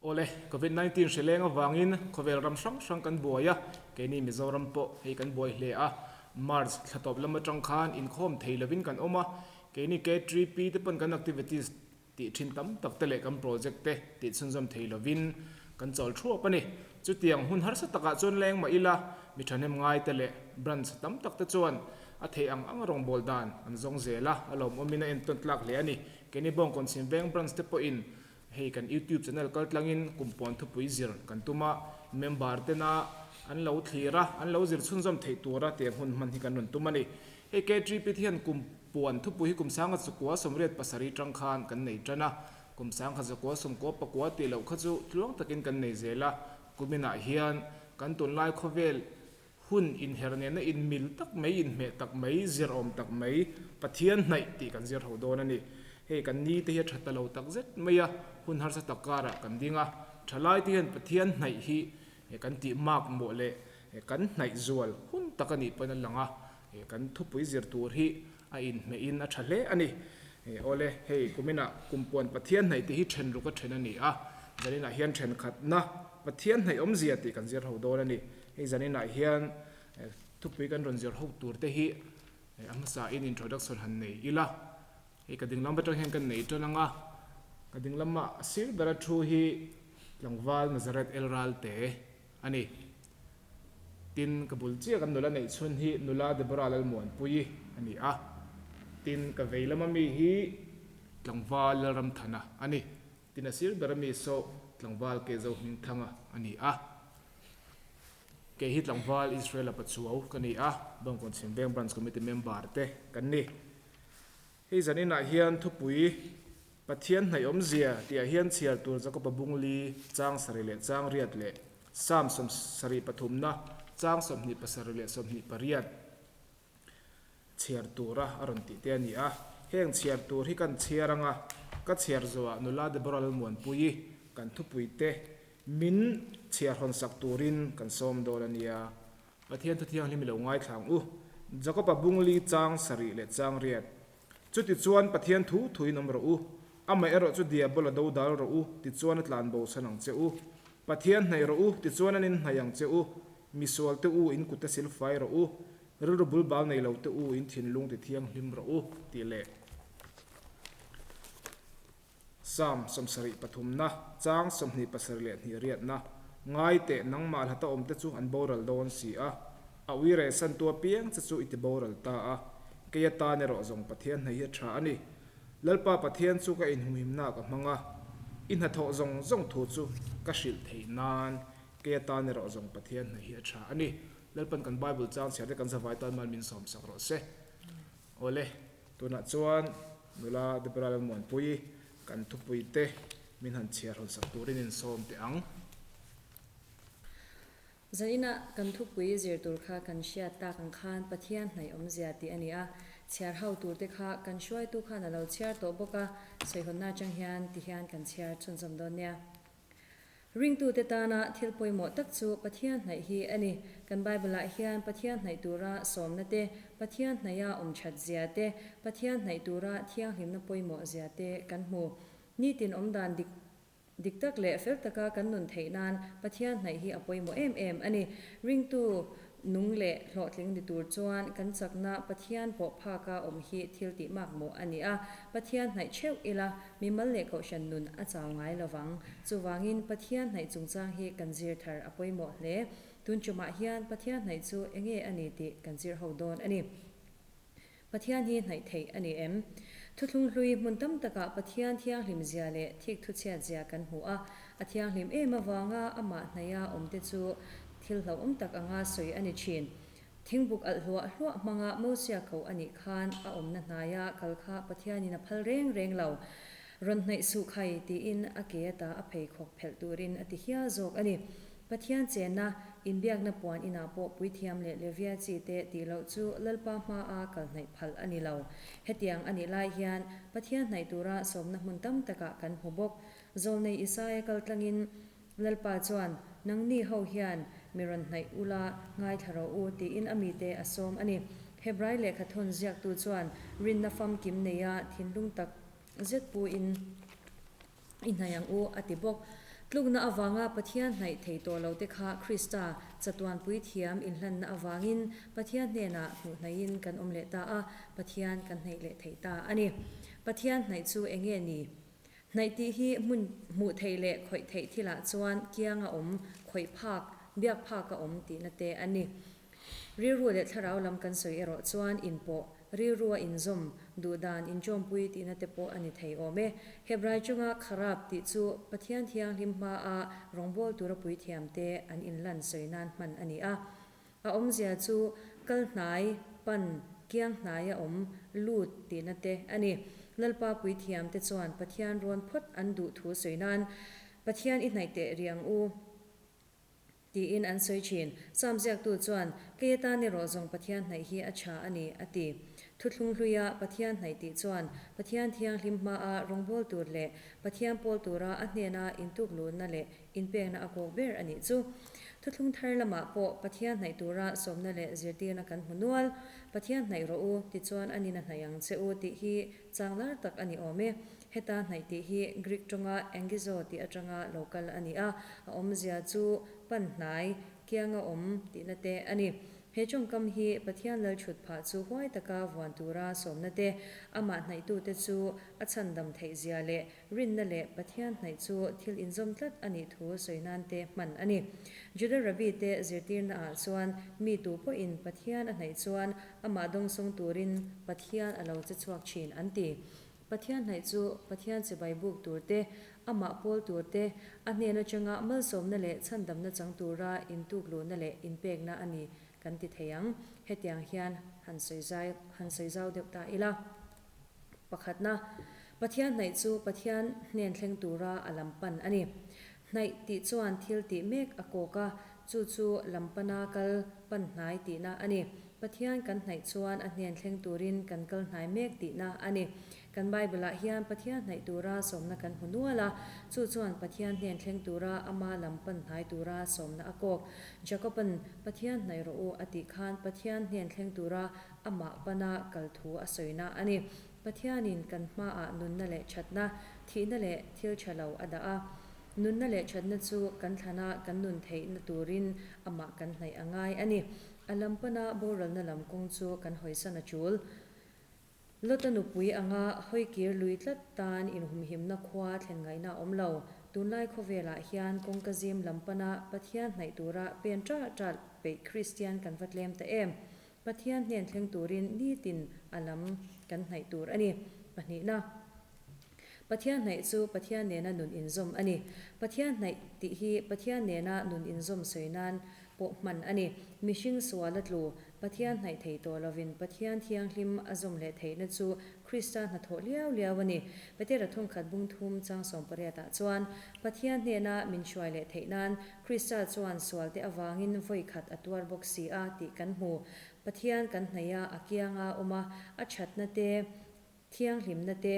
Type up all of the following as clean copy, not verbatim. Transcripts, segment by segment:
Awle, Covid 19 hri leng avangin khawvel ram hrang hrang kan buai a, keini Mizoram pawh hei kan buai hle a. March thla tawp lam atang khan inkhawm thei lovin kan awm a, keini K3P te pawn kan activities tih thin tam tak te leh kan project te tih chhunzawm thei lovin kan chawl thuap a ni. Chutiang hun harsa takah chuan leng mah ila mi thahnem ngai te leh branch tam tak te chuan a theih ang ang rawngbâwl dan an zawng zel a, a lawmawmin a entawn tlak hle a ni. Keini Bawngkawn Chhimveng branch te pawhin Hei kan YouTube channel kal tlangin kum pawn thupui zir kan tum a, member tena an lo thlir a, an lo zir chhunzawm theih tura tiang hun hman hi kan rawn tum a ni. Hei KTP hian kum puan thupui hi kum sanga chukua sawmriat pasarih tang khan kan nei tan a, kum sangkhat zakua sawmkua pakua tih loh kha chu tluang takin kan nei zel a, kuminah hian kan tunlai khawvel hun inher nena inmil tak mai, inhmeh tak mai, zir awm tak mai, Pathian hnaih tih kan zir ho dawn a ni. Hei kan ni te hi a tha ta lo tak zet mai a, hun harsa tak karah kan ding a, thalai te hian Pathian hnaih hi kan tih mak mawh leh kan hnaih zual hun tak a nih pawn a lang a, kan thupui zir tur hi a inhmehin a tha hle a ni. Awle, hei kuminah kumpuan Pathian hnaih tih hi then ruk a then a ni a, zaninah hian thenkhatna Pathian hnaih awmzia tih kan zir ho dawn a ni. Hei zaninah hian thupui kan rawn zir ho tur te hi a hmasa in introduction han nei ila, hei ka dinglam atang hian kan nei tan ang a, ka dinglama sir bera thu hi tlangval Nazareth El Ralte a ni. Tin, ka bul chiah kan nula neih chhun hi nula Deborah Lalmuanpuii a ni a, tin ka vei lama mi hi tlangval Lalramthana a ni. Tin a sir ber ami saw tlangval ke zo hming thanga a ni a. Kei hi tlangval Israel-a Pachuau ka ni a, Bawngkawn Chhimveng Branch Committee member te kan ni. Hei zan inah hian thupui Pathian hnaih awmzia tihah hian chhiar tur Jakob-a bungli chang sarih leh chang riat leh Psalm sawmsarih pathumna chang 27 leh 28 Chhiar tura a rawn tih te a ni a, heng chhiar tur hi kan chhiar anga ka chhiar zawhah nula Deborah Lalmuanpuii kan thupui te min chhiar hawn sak turin kan sawm dawn a nia. Pathian thu thianghlim i lo ngaithla ang u. Jakob-a bungli chang sarih leh chang riat. Chutichuan Pathian thu thuin awm rawh u. Amah erawh chu diabola do dal rawh u, tichuan a tlan bo chhan ang che u. Pathian hnaih rawh u, tichuan an inhnaih ang che u. Misual te u, in kut te silfai rawh u. Rilru bul bal nei lo te u, in thinlung ti thianghlim rawh u, tih leh Psalm 73na, chang 27 leh hnih riatna, Ngai teh, nangmah hlata awm te chu an boral dawn si a, a ui reh san tu apiang che chu i ti boral ta a, kei atan erawh zawng Pathian hna hi a tha a ni. Lalpa Pathian chu ka inhumhimna ka hmang a, i hnathawh zawng zawng thu chu ka hrilh theih nan kei atan erawh zawng Pathian hna hi a tha a ni. Lalpan kan Bible chang chhiar te kan zavai tan mal min sawm sak rawh se. Awle, tunah chuan nula Deborah Lalmuanpuii kan thupui te min han chhiar hawn sak turin in sawm teh ang. Zaninah kan thupui zir tur kha kan hriat tak ang khan Pathian hnaih awmzia tih a ni a, chhiar ho tur te kha kan hruaitu khan a lo chhiar tawh bawk a, sawihawnna atang hian ti hian kan chhiar chhunzawm dawn nia. Ringtute tana thil pawimawh tak chu Pathian hnaih hi a ni. Kan Bible-ah hian Pathian hnaih tura sawmna te, Pathian hnaiha awm that zia te, Pathian hnaih tura thianghlimna pawimawh zia te kan hmu. Nitin awmdan dik dik tak leh fel taka kan nun theih nan Pathian hnaih hi a pawimawh em em a ni. Ringtu Nung leh hlawhtling ni tur chuan kan chakna Pathian pawh phaka awm hi thil tih makmawh a ni a. Pathian hnaih theuh ila, mimal leh kohhran nun a chau ngai lo vang. Chuvangin Pathian hnaih chungchang hi kan zir thar a pawimawh hle. Tun tumah hian Pathian hnaih chu enge a ni tih kan zir ho dawn a ni. Pathian hi hnaih theih a ni em? Thuthlung hlui hmun tam takah Pathian thianghlim zia leh thik thuchhiat zia kan hmu a. A thianghlim em avanga amah hnaiha awmte chu thil hlauhawm tak anga sawi a ni thin. Thingbuk alh hluah hluah hmanga Mosia ko a nih khan a awmna hnaia kal kha Pathianin a phal reng reng lo. Rawn hnaih suh khai tiin a ke ata a pheikhawk phelh turin a ti hial zawk a ni. Pathian chenna, inbiakna puan inah pawh puithiam leh Levia chi te tih loh chu Lalpa hmaa kal hnaih phal a ni lo. Hetiang a nih lai hian Pathian hnaih tura sawmna hmun tam takah kan hmu bawk. Zawlnei Isaia kal tlangin Lalpa chuan, Nangni ho hian mi rawn hnaih ula ngaithla rawh u tiin a mite a sawm a ni. Hebrai lehkhathawn ziaktu chuan rinna famkim neia thinlung tak zet puin, I hnaih ang u, a ti bawk. Tlukna avanga Pathian hnaih thei tawh lo te kha Krista chatuan puithiam inhlanna avangin Pathian hnenah hmuh hnaihin kan awm leh ta a, Pathian kan hnaih leh thei ta a ni. Pathian hnaih chu eng nge ni? Hnaih tih hi hmun hmuh theih leh khawih theih thilah chuan kianga awm, khawih phak, biak phaka awm tihna te a ni. Rilru leh thlarau lam kan sawi erawh chuan inpawh, rilrua inzawm, duhdan inṭawmpui tihna te pawh a ni thei awm e. Hebrai chunga kharap tih chu Pathian thianghlim hmaa rawngbawl tura puithiamte an inlan sawi nan hman a ni a. A awmzia chu kal hnai, pan, kiang hnaia awm, lut tihna te a ni. Lalpa puithiamte chuan Pathian rawn phawt an duh thu sawi nan, Pathian i hnaih teh rih ang u. Tiin an sawi thin. Sam ziaktu chuan, Kei atan erawh zawng Pathian hnaih hi a tha a ni, a ti. Thuthlung hluia Pathian hnaih tih chuan Pathian thianghlim hmaa rawngbawl tur leh Pathian pawl tura a hnena intukluhna leh inpekna a kawk ber a nih chu. Thuthlung thar lamah pawh Pathian hnaih tura sawmna leh zirtirna kan hmu nual. Pathian hnaih rawh u, tichuan a nin a hnaih ang che u tih hi chang lar tak a ni awm e. Heta hnaih tih hi Greek tawnga angizo tih atanga lo kal a ni a, a awmzia chu pan hnai, kianga awm tihna te a ni. He tawngkam hi Pathian lal chhut phah chu huai taka vuan tura sawmna te, amah hnaihtute chu a chhandam theih zia leh rinna leh Pathian hnaih chu thil inzawm tlat a nih thu sawi nan te hman a ni. Juda Rabbi te zirtirna ah chuan mi tu pawhin Pathian a hnaih chuan amah dawngsawng turin Pathian a lo che chhuak thin an ti. Pathian hnaih chu Pathian chibai buk tur te, amah pawl tur te, a hnen atanga malsawmna leh chhandamna chang tura intukluhna leh inpekna a ni kan ti thei ang. Hetiang hian han sawi zai han sawi zau deuh ta ila. Pakhatna, Pathian hnaih chu Pathian hnen thleng tura a lam pan a ni. Hnaih tih chuan thil tih mek a kawk a, chu chu lam pana kal pan hnai tihna a ni. Pathian kan hnaih chuan a hnen thleng turin kan kal hnai mek tihna a ni. Kan Bible-ah hian Pathian hnaih tura sawmna kan hmu nual a, chu chuan Pathian hnen thleng tura ama lam pan hnai tura sawmna a kawk. Jakob-a'n Pathian hnaih rawh u a tih khan Pathian hnen thleng tura amah pana kal thu a sawina a ni. Pathianin kan hmaah nunna leh thatna, thihna leh thil tha lo a dah a. Nunna leh thatna chu kan thlana kan nun theihna turin amah kan hnaih a ngai a ni. A lam pana boralna lam kawng chu kan hawisan a tul. Lota nupui anga hawikir lui tlat tan inhumhimna khua thlen ngaihna a awm lo. Tunlai khawvelah hian kawngka zim lam pana Pathian hnaih tura pen ṭalh ṭalh peih Kristian kan va tlem ta em? Pathian hnen thleng turin nitin a lam kan hnaih tur a ni. Pahnihna, Pathian hnaih chu Pathian nena nun inzawm a ni. Pathian hnaih tih hi Pathian nena nun inzawm sawi nan pawh hman a ni. Mihring sual a tlu, Pathian hnaih thei tawh lovin Pathian thianghlim a zawm leh theihna chu Krista hnathawh liau liau a ni. Petera thawnkhat bung thum chang sawmpariatah chuan, Pathian hnena min hruai leh theih nan Krista chuan sualte avangin vawi khat a tuar bawk si a tih kan hmu. Pathian kan hnaih a, a kianga awm a, a thatna te, thianghlimna te,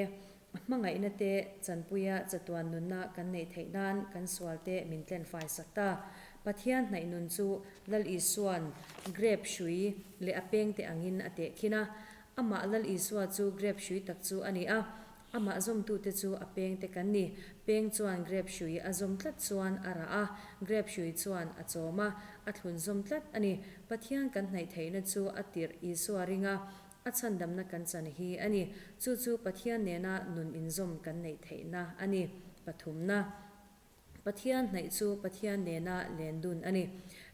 hmangaihna te chanpuia chatuan nunna kan neih theih nan kan sualte min tlenfai sak ta. Pathian hnaih nun chu Lal Isua'n grep hrui leh a pengte angin a tehkhin a. Amah Lal Isua chu grep hrui tak chu a ni a. Amah zawmtute chu a pengte kan ni. Peng chuan grep hrui a zawm tlat chuan a rah a, grep hrui chuan a chawm a, a thlun zawm tlat a ni. Pathian kan hnaih theihna chu a tirh Isua ringa a chhandamna kan chan hi a ni. Chu chu Pathian nena nun inzawm kan neih theihna a ni. Pathumna. Pathian hnaih chu Pathian nena len dun a ni.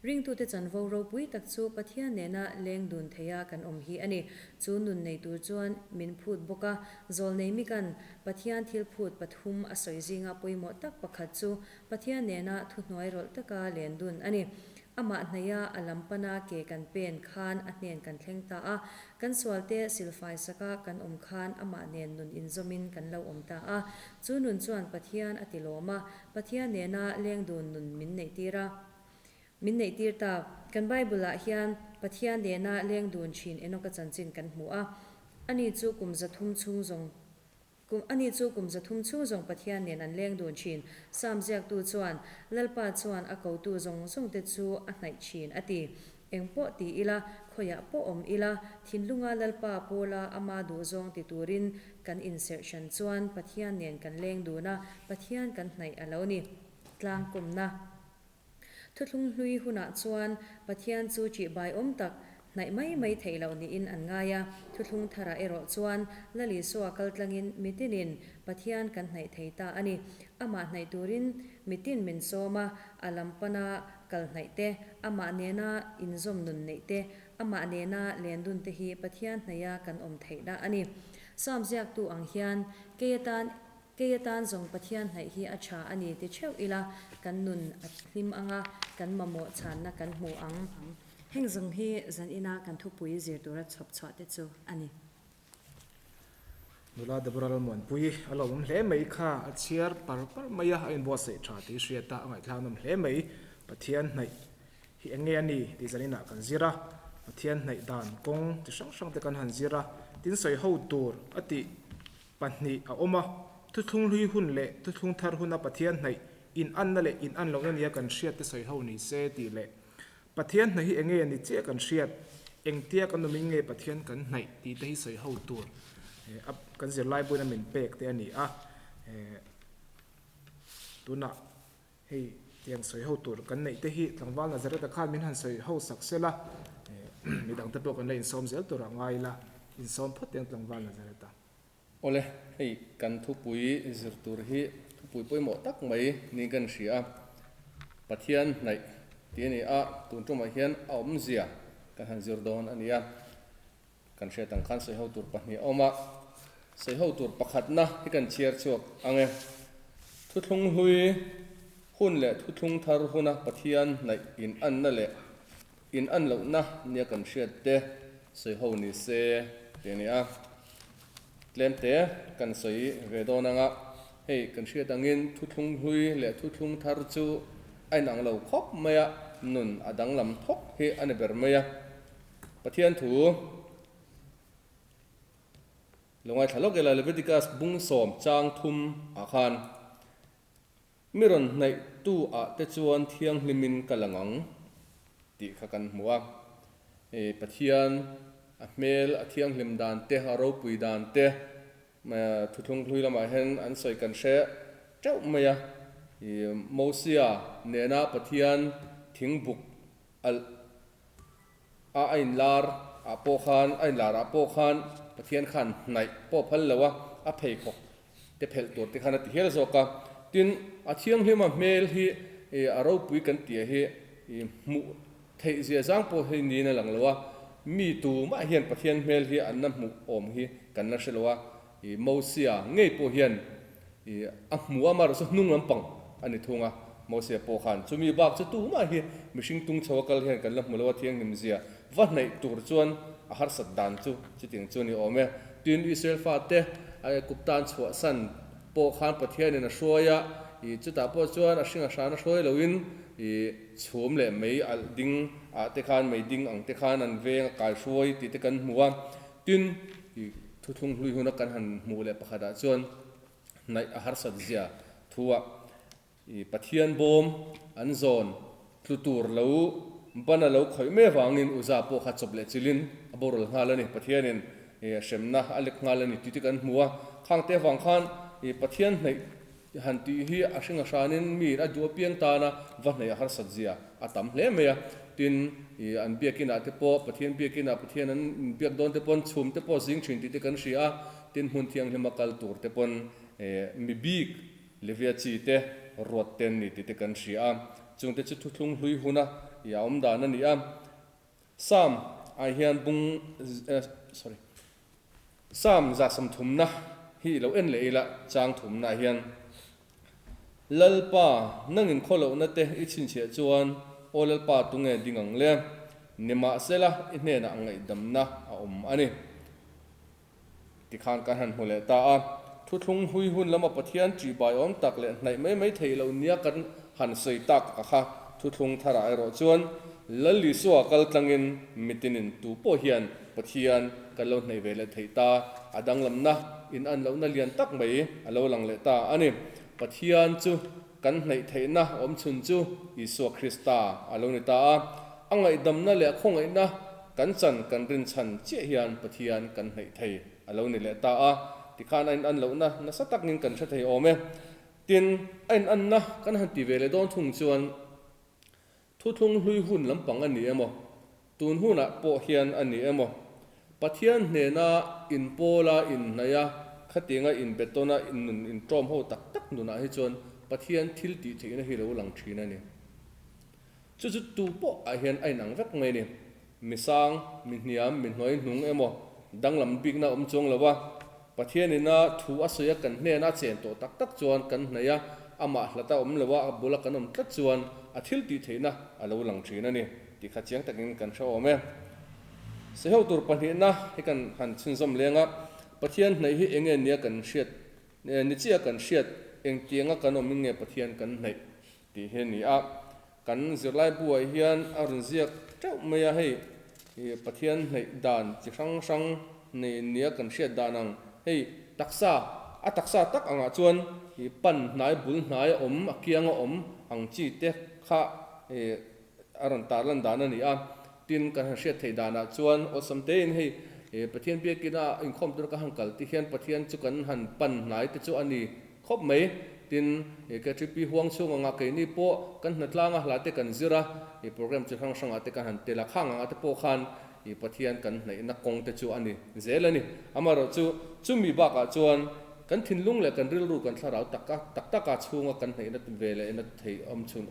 Ringtute chanvo ropui tak chu Pathian nena leng dun theia kan awm hi a ni. Chu nun nei tur chuan min phut bawk a, zawlnei mikan Pathian thil phut pathum a sawi zinga pawimawh tak pakhat chu Pathian nena thuhnuai rawlh taka len dun a ni. Amah hnaia a lam pana ke kan pen khan a hnen kan thleng ta a, kan sualte silfai saka kan awm khan amah nen nun inzawmin kan lo awm ta a. Chu nun chuan Pathian a ti lawm a, Pathian nena leng dun nun min neihtir a, min neihtir ta. Kan Bible-ah hian Pathian nena leng dun thin Enoka chanchin kan hmu a, ani chu kum 300 chhung zawng Kum ani chu kum 300 chhung zawng Pathian nen an leng dun thin. Sam ziaktu chuan, Lalpa chuan a kotu zawng zawng te chu a hnaih thin, a ti. Eng pawh ti ila, khawiah pawh awm ila, thinlunga Lalpa pawla ama duhzawng ti turin kan inserh hran chuan Pathian nen kan leng dun a, Pathian kan hnaih a lo ni. tlangkawmna. Thuthlung hlui hunah chuan Pathian chu ṭihbaiawm tak, hnaih mai mai theih loh niin an ngai a. Thuthlung tharah erawh chuan Lal Isua kaltlangin mitinin Pathian kan hnaih thei ta a ni. Amah hnaih turin mitin min sawm a, a lam pana kal hnaih te, amah nena inzawm nun neih te, amah nena lendun te hi Pathian hnaiha kan awm theihna a ni. Psalm ziaktu ang hian, Kei atan Kei atan zawng Pathian hnaih hi a tha a ni ti theuh ila, kan nun a hlim ang a, kan mamawh chhanna kan hmu ang. Heng zawng hi zan ina kan thupui zir tura chhawp chhuah te chu a ni. Nula Deborah Lalmuanpui a lo awm hle mai kha a chhiar par par mai a, a inbuatsaih tha tih hriat a, a ngaihthlak nawm hle mai. Pathian hnaih hi eng nge a ni tih zan inah kan zir a, Pathian hnaih dan kawng chi hrang hrang te kan han zir a, tin sawi ho tur a tih 2 a awm a, thuthlung hlui hun leh thuthlung thar huna Pathian hnaih inanna leh inan lohna nia kan hriat te sawi ho ni se tih leh Pathian hnaih hi enge ni chiah kan hriat, engtia kan awmin nge Pathian kan hnaih tih te hi sawi ho tur a kan zirlai buina min pek te a ni a, tunah hei tiang sawi ho tur kan neih te hi tlangval Nazareth-a khan min han sawi ho sak sela midang te pawh kan la insawm zel tur a ngai ila insawm phawt teng tlangval Nazareth-a. Awle, hei kan thupui zir tur hi thupui pawimawh tak mai niin kan hria a, Pathian hnaih tih a ni a, tun tumah hian a awmzia kan han zir dawn a ni a, kan hriat ang khan sawiho tur pahnih a awm a, sawiho tur pakhatna hi kan chhiar chhuak ang e. Thuthlung hlui hun leh thuthlung thar huna Pathian hnaih inanna leh In an lohna nia kan hriat te sawiho ni se tih a ni a, tlem te kan sawi ve dawn ang a, hei kan hriat angin thuthlung hlui leh thuthlung thar chu a inang lo khawp mai a, nun a danglam thawk hi a ni ber mai a, Pathian thu lo ngaithla lawk ila Leviticus bung sawm chang thum ah khan. Mi rawn hnaih tu ah te chuan thianghlimin ka lang ang tih kha kan hmu a. I Pathian a hmel a thianghlim dan te, a ropui dan te thuthlung hlui lamah hian an sawi kan hre teuh mai a. I Mosia nena Pathian thingbuk alh a a inlar ah pawh khan a inlar ah pawh khan Pathian khan hnaih pawh phal lo a, a pheikhawk te phelh tur te khan a ti hial zawk a. Tin, a thianghlim a hmel hi a ropui kan tih hi hmuh theih zia zang pawh hi niin a lang lo a, mi tumah hian Pathian hmel hi an la hmuh awm hi kan la hre lo a, Mosia ngei pawh hian a hmu a, amaherawhchu hnung lampang a ni thung a, Mosia pawh khan chumi bak chu tumah hi mihring tung chho a kal hian kan la hmu lo a, thianghlim zia va hnaih tur chuan a harsat dan chu chutiang chu a ni awm e. Tin, Israel fate Aigupta an chhuahsan pawh khan Pathianin a hruai a, i chutah pawh chuan a hring a hran a hruai loin i chhum leh mei alh ding ah te khan mei ding ang te khan an veng a kai hruai tih te kan hmu a. Tin, i thuthlung hlui huna kan han hmuh leh pakhatah chuan hnaih a harsat zia thu ah I Pathian bawm an zawn tlu tur lo ban a lo khawih mai avangin Uza pawh kha chawp leh chilhin a boral nghal a ni. Pathianin hremna a lek nghal a ni tih te kan hmu a. Khangte avang khan i Pathian hnaih han tih hi a hring a hranin mi a duh apiang tana va hnaih a harsat zia a tam hle mai a. Tin, i an biakinah te pawh Pathian biakinah Pathian an biak dawn te pawn chhum te pawh zing thin tih te kan hria a. Tin, hmun thianghlima kal tur te pawn mi bik Levia chi te, ruat te an ni tih te kan hria a, chung te chu thuthlung hlui huna i a awm dan a ni a. Psalm ah hian bung sorry Psalm za sawmthumna hi i lo en leh ila chang thumna ah hian Lalpa nangin khawlohna te i chhinchhiah chuan aw Lalpa tunge ding ang le? Nimahsela i hnenah ngaihdamna a awm a ni. Tikhan kan han hmu leh ta a, thuthlung hui hun lama Pathian ṭihbai awm tak leh hnaih mai mai theih loh nia kan han sawi tak a kha. Thuthlung tharah erawh chuan Lal Isua kal tlangin mitinin tu pawh hian Pathian kan lo hnaih ve leh theih ta, a danglamna in an lohna lian tak mai a lo lang leh ta a ni. Pathian chu kan hnaih theihna awmchhun chu Isua Krista a lo ni ta a, a ngaihdamna leh a khawngaihna Kan chan kan rinchhan chiah hian Pathian kan hnaih thei a lo ni leh ta a, tikhan a in an lohna nasa takin kan hre thei awm e. Tin, a inanna kan han ti ve leh dawn thung chuan Thuthlung hlui hun lampang a ni emaw, tun hunah pawh hian a ni emaw, Pathian hnena inpawla inhnaih a, khatianga inbetawna nun inṭawm ho tak tak nunah hi chuan Pathian thil tih theihna hi lo lang ṭhin a ni. Chu chu tu pawh ah hian a inang vek mai a ni. Mi sang, mi hniam, mi hnuai hnung emaw danglam bikna a awm chuang lo a, Pathian ina thu a sawi a kan hnena a chen tawh tak tak chuan kan hnaih a, amah hlat a awm lo a, a bula kan awm tlat chuan a thil tih theihna a lo lang thin a ni tih kha chiang takin kan hre awm e. Sawiho tur pahnihna hi kan han chhunzawm leng a, Pathian hnaih hi enge nia kan hriat, ni chiah kan hriat, engtianga kan awmin nge Pathian kan hnaih tih hi a ni a. Kan zirlai buai hian a rawn ziak teuh mai a, hei Pathian hnaih dan chi hrang hrang nei nia kan hriat dan ang, hei taksa, a taksa tak angah chuan pan hnai bul hnai a awm, a kiang a awm ang chi te kha a rawn tarlan dan a ni a. Tin, kan han hriat theih danah chuan awlsam tein hei Pathian biakina inkhawm tura ka han kal tih hian Pathian chu kan han pan hnai te chu a ni Khawp mai, tin, KTP huang chhung anga keini pawh kan hnatlanga hla te kan zir a, i program chi hrang hrangah te kan han tel a, khang angah te pawh khan i Pathian kan hnaihna kawng te chu a ni zel a ni. Amaherawh chu, chumi bakah chuan kan thinlung leh kan rilru kan thlarau tak a, tak taka chhunga kan hnaihna ve leh na thei awm chhun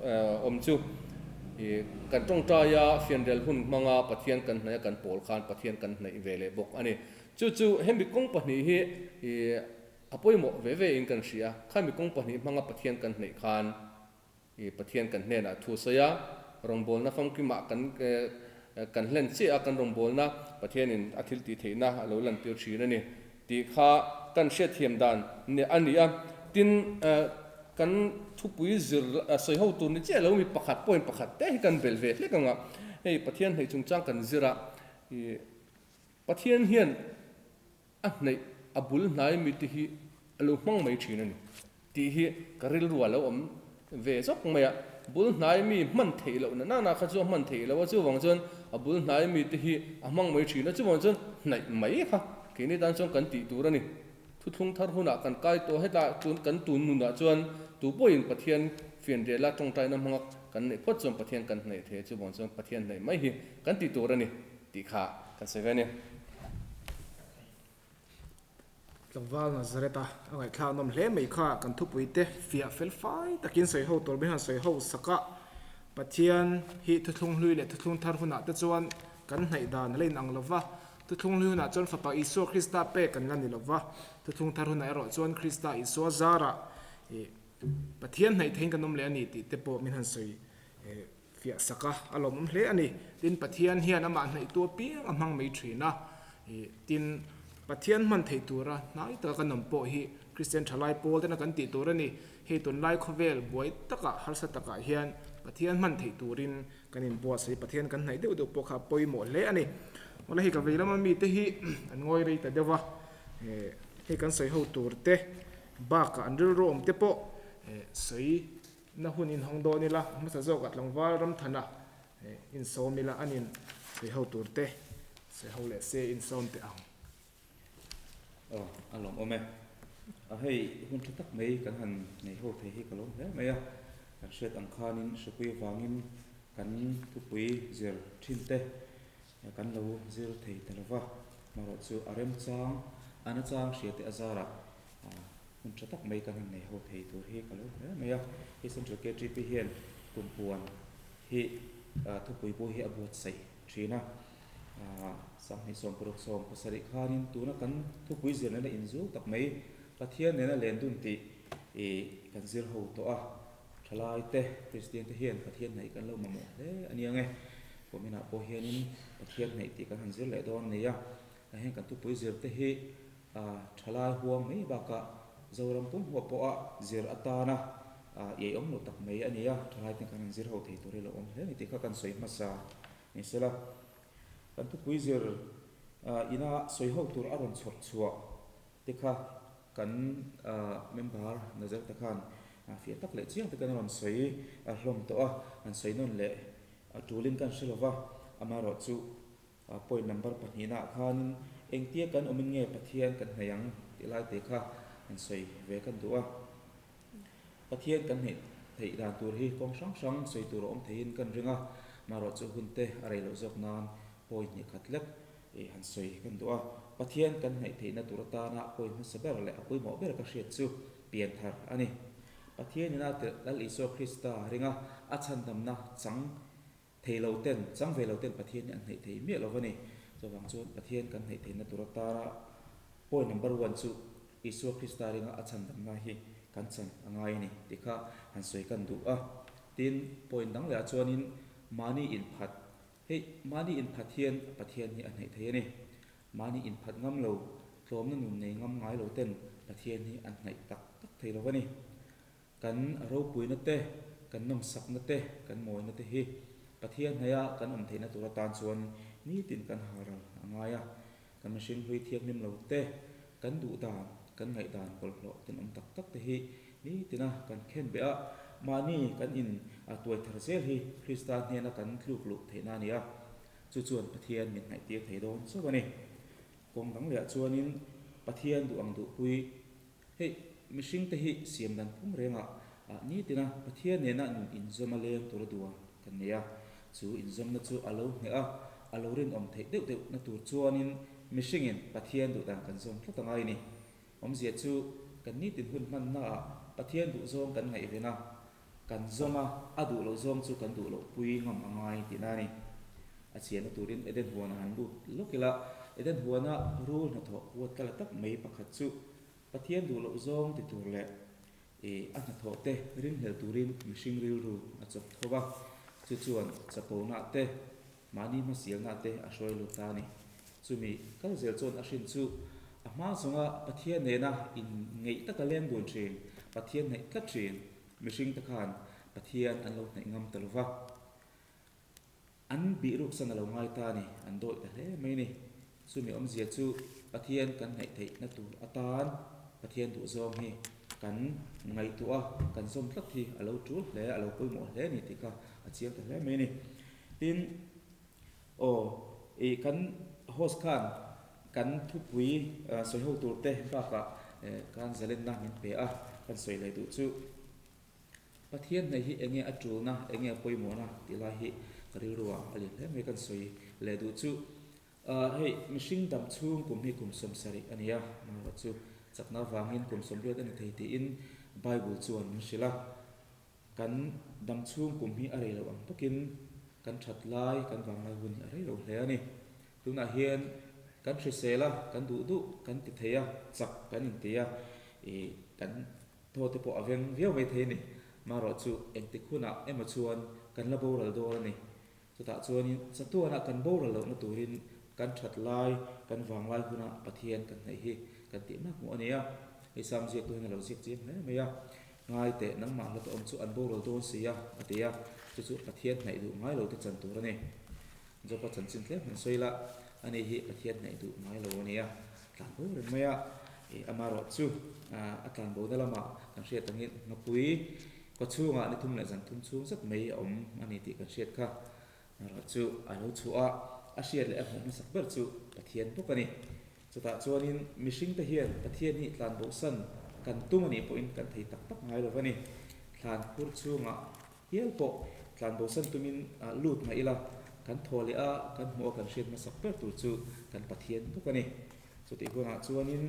awm chu i kan tawngtaia fianrial hun hmanga Pathian kan hnaih a kan pawl khan Pathian kan hnaih ve leh bawk a ni. Chu chu hemi kawng pahnih hi i A pawimawh ve ve in kan hria, khami kawng pahnih hmanga Pathian kan hneih khan i Pathian kan hnenah thu sawi a, rawngbawlna famkimah kan kan hlen chiah a, kan rawngbawlna Pathianin a thil tih theihna a lo lantir thin a ni tih kha kan hriatthiam dan a ni a. Tin, kan thupui zir sawi ho tur ni chiah lo mi pakhat point pakhat te hi kan belh ve hlek ang a, hei Pathian hneih chungchang kan zir a, i Pathian hian A hnaih a bul hnai mite hi a lo hmang mai thin a ni tih hi ka rilru a lo awm ve zawk mai a. Bul hnai mi hman theih loh na nana kha chu a hman theih loh a, chuvang chuan a bul hnai mite hi a hmang mai thin a, chuvang chuan hnaih mai kha keini tan chuan kan tih tur a ni. Thuthlung thar hunah kan kai tawh hetah tun kan tun nunah chuan tu pawhin Pathian fianriala tawngtaina hmanga kan neih phawt chuan Pathian kan hnaih thei a, chuvang chuan Pathian hnaih mai hi kan tih tur a ni. Tih kha kan sawi ve a ni. Tlangval Nazareth-a a ngaihthlak nawm hle mai kha kan thupuite fiah fel fai takin sawi ho tur mai hian sawi ho sak a, Pathian hi thuthlung hlui leh thuthlung thar hunah te chuan kan hnaih dan a la inang lo va, thuthlung hlui hunah chuan Fapa Isua Krista pek kan la ni lo va, thuthlung thar hunah erawh chuan Krista Isua zarah ih Pathian hnaih theihin kan awm leh a ni tih te pawh min han sawi Fiah sak a, a lawmawm hle a ni. Tin, Pathian hian amah hnaihtu apiang a hmang mai thin a. Tin, Pathian hman theih tura hnai taka kan awm pawh hi Kristian thalai pawl tena kan tih tur a ni. Hei tunlai khawvel buai takah, harsa takah hian Pathian hman theih turin kan inbuatsaih. Pathian kan hnaih deuh deuh pawh kha a pawimawh hle a ni. Awle hei ka vei lama mite hi an ngawi rei ta deuh a, hei kan sawi ho tur te bakah an rilru awm te pawh sawi Na hun inhawng dawn ila, a hmasa zawkah tlangval Ramthana insawm ila an in sawi ho tur te sawi ho leh se insawm teh ang. Aw, a lawmawm e. A hei hun tha tak mai kan han nei ho thei hi ka lawm hle mai a. Kan hriat ang khanin hrepui avangin kan thupui zir thin te kan lo zir thei ta lova. Marawh chu a remchang, a nachang hria te a zarah Hun tha tak mai kan han nei ho thei tur hi ka lo hle mai a. Hei Central KTP hian kumpuan hi thupui pawh hi a buatsaih thin a. Sanghnih 16 17 khanin tuna kan thupui zir nena inzul tak mai Pathian nena lendun tih kan zir ho tawh a. Thalai te, Kristian te hian Pathian hnaih kan lo mamawh hle a ni ang e. Kuminah pawh hianin Pathian hnaih tih kan han zir leh dawn a ni a. Heng kan thupui zir te hi Thalai huang mai bakah Zoram pum huap pawha zir atana iai awm loh tak mai a ni a, thalai ten kan han zir ho thei tur hi lo awm hle a ni tih kha kan sawi hmasa ni sela. Kan thupui zir ina sawi ho tur a rawn chhawp chhuah te kha kan member Nazareth-a khan fiah tak leh chiang takin a rawn sawi hlawm tawh a, han sawi nawn leh a tulin kan hre lova, amaherawhchu Point number pahnihnaah khanin engtia kan awmin nge Pathian kan hnaih ang tih lai te kha han sawi ve kan duh a. Pathian kan hneih theih dan tur hi kawng hrang hrang sawi tur a awm theiin kan ring a, marawh chu hun te a rei loh zawk nan point hnih khat lek han sawi kan duh a. Pathian kan hneih theihna tur atana point hmasa ber leh a pawimawh ber ka hriat chu pianthar a ni. Pathian ina Lal Isua Krista ringa a chhandamna chang thei lo ten, chang ve lo ten Pathian hi an hneih thei miah lo va ni. Chuvang chuan Pathian kan hneih theihna tur atana point number one chu Isua Krista ringa a chhandamna hi kan chan a ngai a ni tih kha han sawi kan duh a. Tin, point dang lehah chuanin mahni inphat, hei mahni inphat hian Pathian hi a hneih thei a ni. Mahni inphat ngam lo, tlawmna nun nei ngam ngai lo ten Pathian hi an hnaih tak tak thei lo va ni. Kan ropuina te, kan nawmsakna te, kan mawina te hi Pathian hnaia kan awm theihna tur atan chuan nitin kan haral a ngai a. Kan mihring hlui thianghlim lo te, kan duh dan, kan ngaihdan bawlhhlawh tenawm tak tak te hi nitina kan khen beh a, mahni kan in a tuai thar zel hi Krista hnena kan tluk luh theihna a ni a. Chu chuan Pathian min hnaihtir thei dawn chauh a ni. Kawng dang lehah chuanin Pathian duh ang duhpui Hei, mihringte hi siam dan phung rengah nitina Pathian nena nun inzawm a leng tur a duan kan nei a. Chu inzawmna chu a lo hneh a, a lo rinawm theih deuh deuh na tur chuanin mihringin Pathian duhdan kan zawm tlat a ngai a ni. Awmzia chu kan nitin hun hmannaah Pathian duhzawng kan ngaihven a, kan zawm a, a duh loh zawng chu kan duh loh pui ngam a ngai tihna a ni. A chiahna turin Eden huana han lut lawk ila, Eden huana rul hnathawh huat ka la tak mai pakhat chu Pathian duh loh zawng ti tur leh i a hnathawh te ringhlel turin mihring rilru a chawp tho va, chu chuan chapona te, mahni hmasialna te a hruai lut ta a ni. Chumi kal zel chuan a hrin chu a hma zawnga Pathian nena inngeih taka leng dun thin, Pathian hnaih tlat thin mihring te khan Pathian an lo hnaih ngam ta lo va. An bih ruksan a lo ngai ta a ni, an dawih ta hle mai a ni. Chumi awmzia chu Pathian kan hnaih theihna tur atan Pathian duhzawng hi kan ngaihtuah a, kan zawm tlat hi a lo tul hle, a lo pawimawh hle a ni tih kha a chiang ta hle mai a ni. Tin, aw, ih kan host khan kan thupui sawi ho tur te bakah kan zalenna min pe a, kan sawi leh duh chu. Pathian hnaih hi enge a tulna, enge a pawimawhna tih lai hi ka rilruah a lian hle mai kan sawi leh duh chu. Hei mihring dam chhung kum hi kum 70 a ni a, mahrawh chu chakna avangin kum 80 a ni thei tiin Bible chuan min hrilh a. Kan dam chhung kum hi a rei loh ang bawkin kan that lai, kan vanglai hun hi a rei lo hle a ni. Tunah hian kan hrisel a, kan duh duh kan ti thei a, chak kan inti a, ih kan Thaw te pawh a veng viau mai thei a ni. Marawh chu engtik hunah emaw chuan kan la boral dawn a ni. Chutah chuanin chatuanah kan boral lohna turin kan that lai, kan vanglai huna Pathian kan hnaih hi kan tih mak hmuh a ni a. Hei Sam ziaktu hian a lo ziak chiang hle mai a. Ngai teh, nangmah hla tawh awm chu an boral dawn si a, a ti a. Chu chu Pathian hnaih duh ngai lo te chan tur a ni. Joba chanchin tlem han sawi la, ani hi Pathian hnaih duh ngai lo a ni a. Tlan bo reng mai a, ih amarawh chu a tlan bo na lamah kan hriat angin ngapui kaw chhungah ni thum leh zan thum chhung zet mai a awm a ni tih kan hriat kha. Amarawh chu a lo chhuah a, a hriat leh a hmuh hmasak ber chu Pathian bawk a ni. Chutah chuanin mihringte hian Pathian hi tlan bosan kan tum a nih pawhin kan thei tak tak ngai lo va ni. Thlan phur chhungah Hial pawh tlan bosan tumin lut mah ila, kan thaw leh a, kan hmuh a kan hriat hmasak ber tur chu kan Pathian bawk a ni. Chutih hunah chuanin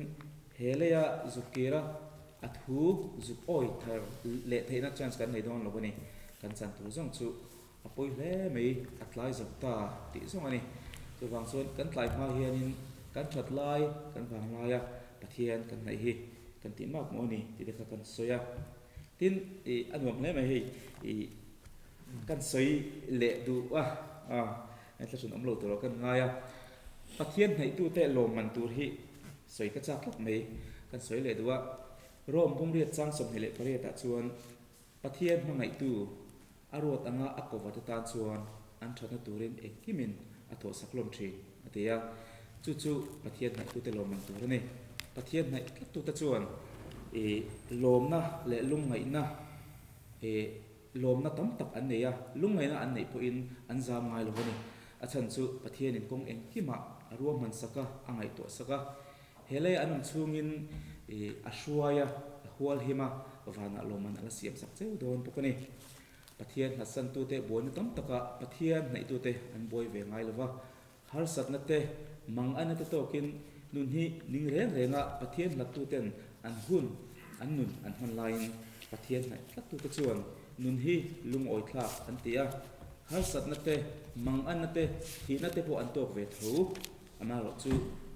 he leia zuk kira a thu zuk awi thar leh theihna chance kan nei dawn lo a ni. Kan chan tur zawng chu a pawi hle mai, a tlai zo ta tih zawng a ni. Chuvang chuan kan tlai hma hianin kan that lai, kan vang laia Pathian kan hnaih hi kan tih mak maw a ni tih te kha kan sawi a. Tin, ih a nuam hle mai hei, ih kan sawi leh duh a, a thlahrun awm lo tur ah kan ngai a. Pathian hnaihtute lawmman tur hi sawi ka chak tlat mai, kan sawi leh duh a. Rome bungriat chang 28 ah chuan Pathian hmangaihtu a ruat anga a kawvate tan chuan an thatna turin engkimin a thawhsak hlawm thin, a ti a. Chu chu Pathian hnaihtute lawmman tur a ni. Pathian hnaih tlattute chuan ih lawmna leh lungngaihna ih lawmna tam tak an nei a, lungngaihna an neih pawhin an zam ngai lo a ni. A chhan chu Pathianin kawng engkimah a ruahman sak a, a ngaihtuah sak a. He lei an awm chhungin ih a hruai a, a hualhim a, vanah lawmman a la siamsak cheu dawn bawk a ni. Pathian hnatsantute buaina tam takah Pathian hnaihtute an buai ve ngai lo va, harsatna te, manganna te tawkin nun hi ning reng renga Pathian hlattuten an hun, an nun an hman laiin Pathian hnaih tlattute chuan nun hi lungawithlak an ti a, harsatna te, manganna te, thihna te pawh an tawk ve tho. Amaherawh chu,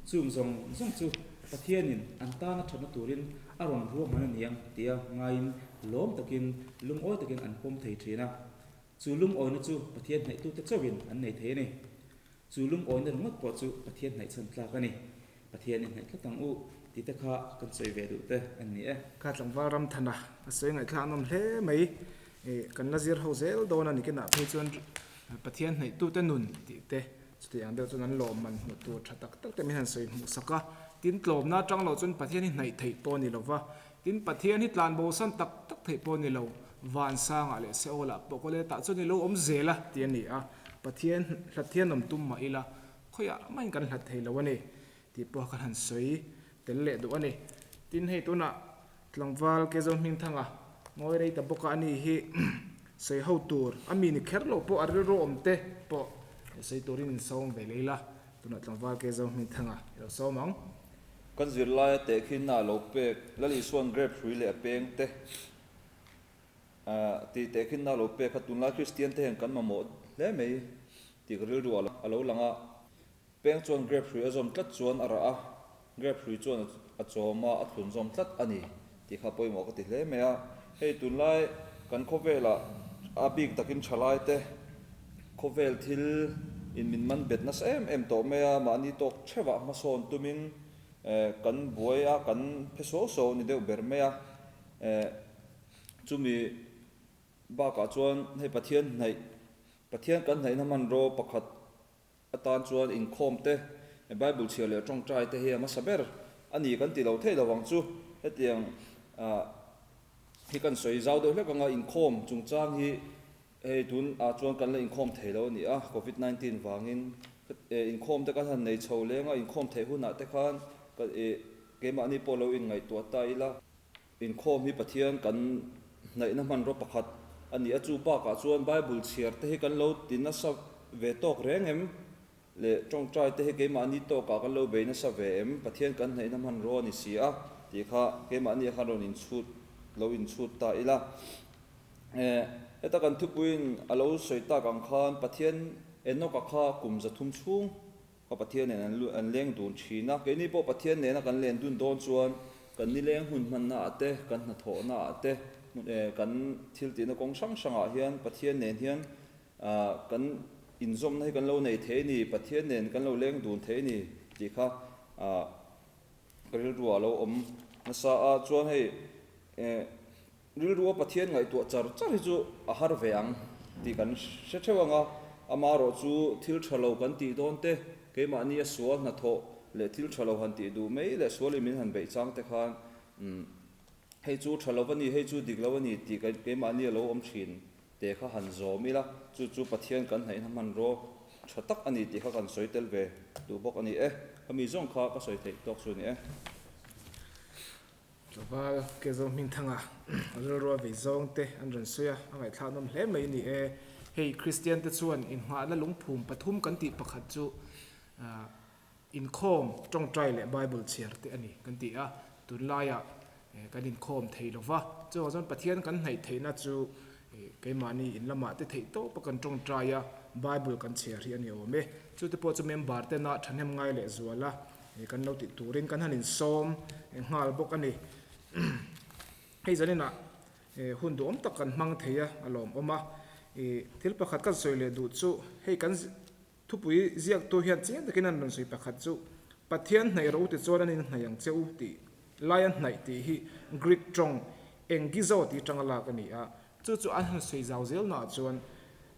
chung zawng zawng chu Pathianin an tana thatna turin a rawn ruahman a niang tia ngaiin lawm takin, lungawi takin an pawm thei thin a. Chu lungawina chu Pathian hnaihtute chauhin an nei thei a ni. Chu lungawina ringawt pawh chu Pathian hnaihchhan tlak a ni. Pathian i hnaih tlat ang u tih te kha kan sawi ve duh te an ni e. Kha tlangval Ramthana a sawi ngaihthlak an awm hle mai. Kan la zir ho zel dawn a ni kinah phei chuan Pathian hnaihtute nun tih te Chutiang deuh chuan an lawmman hmuh tur tha tak tak te min han sawi hmuh sak a, tin tlawmna atang loh chuan Pathian hi hnaih theih pawh a ni lo va, tin Pathian hi tlan bosan tak tak theih pawh a ni lo, vansangah leh Seolah pawh kawle tah chuan i lo awm zel a tih a ni a, Pathian hlat hian awm tum mah ila khawiah mahin kan hlat thei lo a ni tih pawh kan han sawi tel leh duh a ni. Tin hei tunah Tlangval Kezo Hmingthanga ngawi rei ta bawk a, ani hi sawi ho tur a mi ni kher loh pawh a rilru awm te pawh sawi turin in sawm ve lei la, tunah Tlangval Kezo Hmingthanga i lo sawm ang. Kan zirlaia tehkhinna a lo pek, Lal Isua'n grape hrui leh a peng te tih tehkhinna a lo pek kha tunlai Kristian te hian kan mamawh hle mai tih ka rilru a lo lang a. Peng chuan grape hrui a zawm tlat chuan a rah a, grape hrui chuan a chawm a, a thlun zawm tlat a ni tih kha pawimawh ka ti hle mai a. Hei tunlai kan khawvelah a bik takin thalai te khawvel thil in min man bet nasa em em tawh mai a, mahni tawk theuhah hmasawn tumin kan buai a, kan phe suau suau a ni deuh ber mai a. Chumi bakah chuan hei Pathian hnaih, Pathian kan hnaihna hmanraw pakhat Atan chuan inkhawm te, Bible chhiar leh tawngtai te hi a hmasa ber a ni kan ti lo thei lo ang chu. Hetiang hi kan sawi zau deuh hlek anga inkhawm chungchang hi hei tun ah chuan kan la inkhawm thei lo a ni a, Covid 19 vangin inkhawm te kan han nei chho leng a, inkhawm theih hunah te khan keimahni pawh lo inngaihtuah ta ila. Inkhawm hi Pathian kan hnaihna hmanraw pakhat a ni a, chu bakah chuan Bible chhiar te hi kan lo ti nasa ve tawk reng em? Leh tawngtai te hi keimahni tawkah kan lo bei nasa ve em? Pathian kan hnaihna hmanraw a ni si a tih kha keimahni khan rawn inchhut lo inchhut ta ila. Heta kan thupuiin a lo sawi tak ang khan Pathian Enoka kha kum 300 chhung Ka Pathian nen an an leng dun thin a, keini pawh Pathian nena kan len dun dawn chuan kan nileng hun hmanna ah te, kan hnathawhna ah te, kan thil tihna kawng hrang hrang ah hian Pathian nen hian kan inzawmna hi kan lo nei thei a ni, Pathian nen kan lo leng dun thei a ni tih kha ka rilru ah a lo awm nasa a, chuan hei Rilrua Pathian ngaihtuah char char hi chu a har ve ang tih kan hre theuh ang a, amaherawh chu thil tha lo kan tih dawn te, keimahni a sual hnathawh leh thil tha lo han tih duh mai leh sualin min han beih chang te khan umm hei chu tha lo a ni, hei chu dik lo a ni tih keimahni a lo awm thin te kha han zawm ila, chu chu Pathian kan hnaihna hmanraw tha tak a ni tih kha kan sawi tel ve duh bawk a ni e. Khami zawng kha ka sawi theih tawk chu a ni e. Tlangval Kezo Hmingthanga rilrua vei zawng te an rawn sawi a, a ngaihthlak nawm hle mai a ni e. Hei Kristian te chuan inngahna lungphum pathum kan tih pakhat chu inkhawm, tawngtai leh Bible chhiar te a ni kan ti a, tunlaiah kan inkhawm thei lo va, chuvang chuan Pathian kan hnaih theihna chu keimahni in lamah te theih tawpa kan tawngtai a, Bible kan chhiar hi a ni awm e. Chute pawh chu member tena thahnem ngai leh zual a. Kan lo tih turin kan han insawm nghal bawk a ni. Hei zaninah hun duhawm tak kan hmang thei a, a lawmawm a. Thil pakhat kan sawi leh duh chu hei kan thupui ziaktu hian chiang takin an rawn sawi pakhat chu Pathian hnaih rawh u ti chuan an inhnaih ang che u tih laia hnaih tih hi Greek tawng engizo tih atanga lak a ni a. Chu chu an han sawi zau zel naah chuan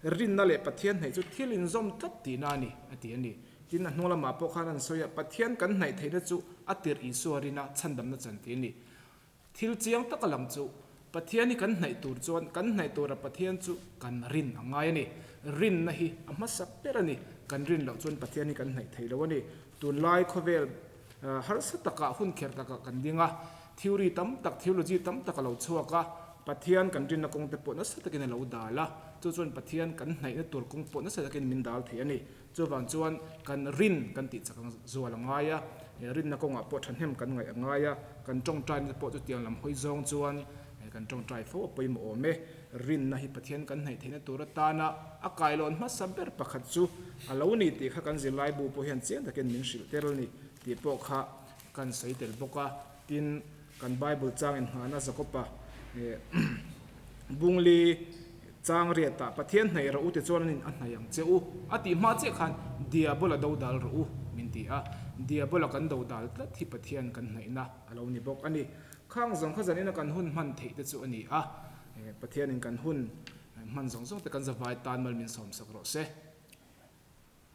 rinna leh Pathian hnaih chu thil inzawm tlat tihna a ni, a ti a ni. Tin, a hnung lamah pawh khan an sawi a, Pathian kan hnaih theihna chu a tirh Isua rina chhandamna chan tih a ni. Thil chiang taka lang chu Pathian hi kan hnaih tur chuan kan hnaih tura Pathian chu kan rin a ngai a ni. Rinna hi a hmasa ber a ni. Kan rin loh chuan Pathian hi kan hnaih thei lo a ni. Tunlai khawvel harsa takah hun kher takah kan ding a. Theory tam tak, theology tam tak a lo chhuak a, Pathian kan rinna kawng te pawh nasa takin a lo dal a, chu chuan Pathian kan hnaihna tur kawng pawh nasa takin min dal thei a ni. Chuvang chuan kan rin kan tih chak zual a ngai a, rinna kawngah pawh thahnem kan ngaih a ngai a, kan tawngtaina te pawh chutiang lam hawi zawng chuan kan tawngtai fo a pawimawh awm e. Rinna hi Pathian kan hnaih theihna tur atana a kailawn hmasa ber pakhat chu a lo ni tih kha kan zirlaibu pawh hian chiang takin min hrilh tel a ni tih pawh kha kan sawi tel bawk a. Tin, kan Bible chang inngahna Jakob-a Bungli chang riatah Pathian hnaih rawh u ti chuan a hnaih ang che u a tih hma chiah khan Diabola do dal rawh u min ti a, Diabola kan do dal tlat hi Pathian kan hnaihna a lo ni bawk a ni. Khang zawng kha zanina kan hun hman theih te chu a ni a, Pathianin kan hun hman zawng zawng te kan zavai tan mal min sawmsak rawh se.